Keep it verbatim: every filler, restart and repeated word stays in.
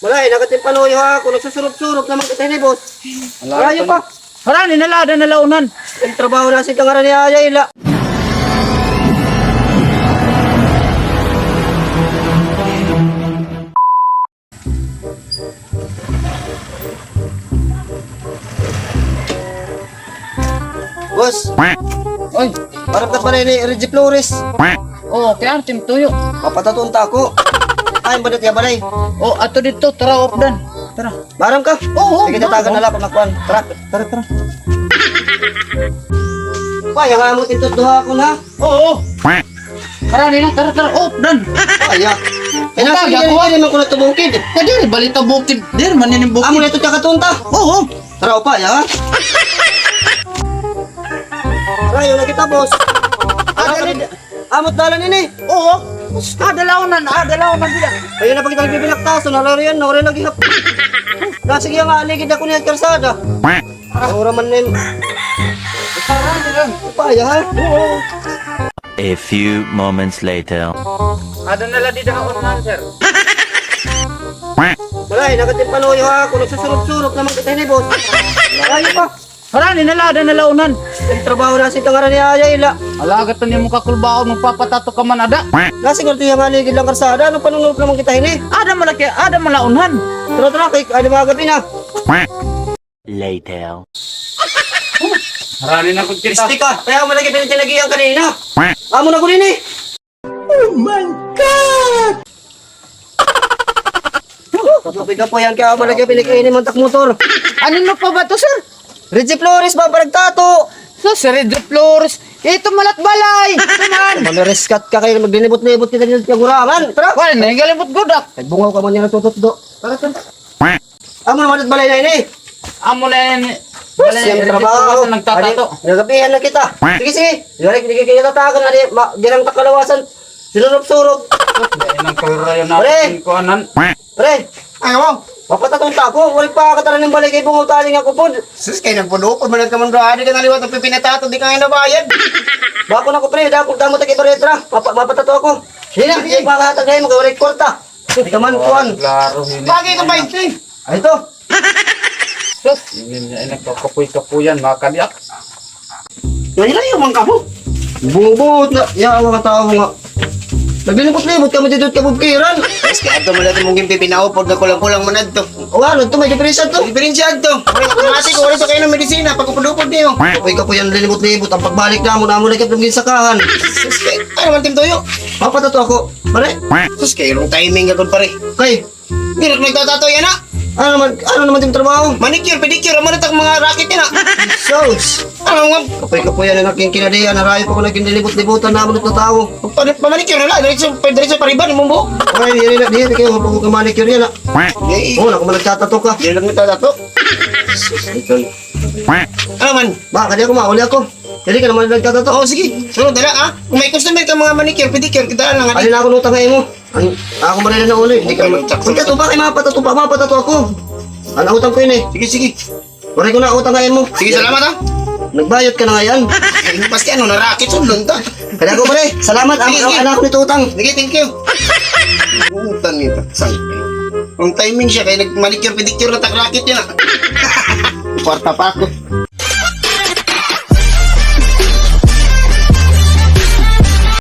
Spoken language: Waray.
Wala, eh, nagatimpanuyo ha ako. Nagsusurop-surop naman kita ini, boss. Wala, wala pa. Harani na la, ada na la unan. An trabaho na si kangaran ni Ayay la. Boss. Oy. Maaram ka balay ni Reggie Flores? Oo, kay ano it im tuyo? Papatatoon ta ako. Ay, balit nga balay. O, ato didto, tara, updan. Tara. Maaram ka? Oo, sige, tatagan na la ako, nakuan. Tara. Tara, tara. Pa, ayaw nga mo tintot duha ako na. Oo. Tara, nina, tara, tara. O, done. Ay, ah. Kaya sige, diri man ko na ito bukid. Kay diri bali ito bukid. Diri man ini bukid. Amo na ito, tsaka tunta. Oo. Tara, upay, ha? Rayo na kita, boss. Amo it dalan ini. Oo. Ah, dalawon na, ah, dalawon na dida. Ayaw na pa kita nagbibilaktason, nalarian na, oray lagi hap. Na, sige nga, aligid ako niya karsada. Ura man nin. Upaya, ha? Oo. A few moments later. Ada na la dida ha unahan, sir. Balay, nagatimpanuyo ha ako, nagsusurop-surop naman kita ini, boss. Layo pa. Harani na la, ada na la unahan. An trabaho na si kangaran ni Ayay la. Ala, gatan niya mo kakulbaon, magpapatato ka man, ada. Nasigur tiya nga ligid lang karsada, ano panunod naman kita ini? Ada man la ki-, ada man la unahan. Tara, tara, kay, ano, mga gabi na. Later. Harani na gud kita. Piste ka, kay amo lagi pinagtinagihan kanina. Amo na gud ini. Oh my God! Kapoy-kapoyan kay amo lagi pinagkaini man tak motor. Ano na pa ba to, sir? Reggie Flores ba, paragtato? So, si Reggie Flores. Ito malat balay. Ito man. Maluriskat ka kay magdinibot-nibot kita dito sa gurangan. Tara. Wala na, galimot gudak. Ay, bungaw ka man yan, tutot do. Tara, tara. Amo naman it balay na ini. Amo na ini. Balay, siyempre, trabaho. Nagtatato. Adi, nagabihan na kita. Sige, sige. Diri, diri kita tatagan, adi, ma-, girang takalawasan. Sinurup-surup. Dahil ng kalrayo na. Pre! Kuanan. Pre! Ay, wow. Mapataton ta ako. Wala pa kataran ng balay kay bungaw tali nga kupod. Sus, kay nagpudupod man ka man, bro. Adi ka naliwat ang pipinatato, di ka nga nabayad. Bako na ko, pre. Dako, damo ta kay baretra. Mapa-, mapatato ako. Sige, sige, sige. Makahatag na yun, magkawaray kwarta. Di ka man kuan. Klaro, hindi. Bagay ka, bainte. Ay, ito. Sus. Hindi niya, eh, nagkakapoy-kapoyan, mga kadiak. Layo-layo man kamo. Bubot na, ya, mga tao nga. Naglilibot-libot kamo dito sa kabubkiran. Mas kaya ito mo natin mong pipinaupod nga kulang-kulang mo na ito. O, ano, ito, may diferensya to. Diferensya to. Wala, mati ko, wala sa kayo ng medisina, pag upod-upod niyo. Uy, kapoyan, lilibot-libot, ang pagbalik na mo, na mo na kitong ginsakahan. Sus, kay, ano man, Tim Toyo? Papatato ako, pare. Sus, kay, wrong timing ka, pare. Kay, diri na nagtatato yana. Ano naman, ano naman it im trabaho? Manicure, pedicure, amo na tak mga racket yana. Sus! Ano nga? Kapoy-kapoyan na naking kinadiyan, narayo pa ko naging dilibot-libutan na amo na tao. Pa-, pa-manicure na la, diretso, diretso pariban, imong buhok. Okay, diri na, diri kayo, mapagod ka manicure yana. Yay. Oo, naku, nagtatato ka. Diri lang nagtatato. Sus, ito. Ano man? Ba, kadi ako, mauli ako. Diri ka naman nagtatato. Oo, sige. Sunod na la, ha? Kung may customer ka mga manicure, pedicure, kita lang, ha? Alin ako nutang ha imo? An-, ako man na uli. Hindi ka naman. Pagkatupa kay mapatato pa, mapatato ako. An utang ko ini. Sige, sige. Waray ko na utang ha imo. Sige, salamat, ha. Nagbayot ka na ngay-an. Ay, maski ano, narakit, sudlon ta. Kaya ako, pare, salamat. Sige, sige. An-, an-, ako nito utang. Sige, thank you. Utang nito. Saan? Ang timing siya, kaya nag-manicure, pedicure na tak racket yana, ha. Kwarta pa ako.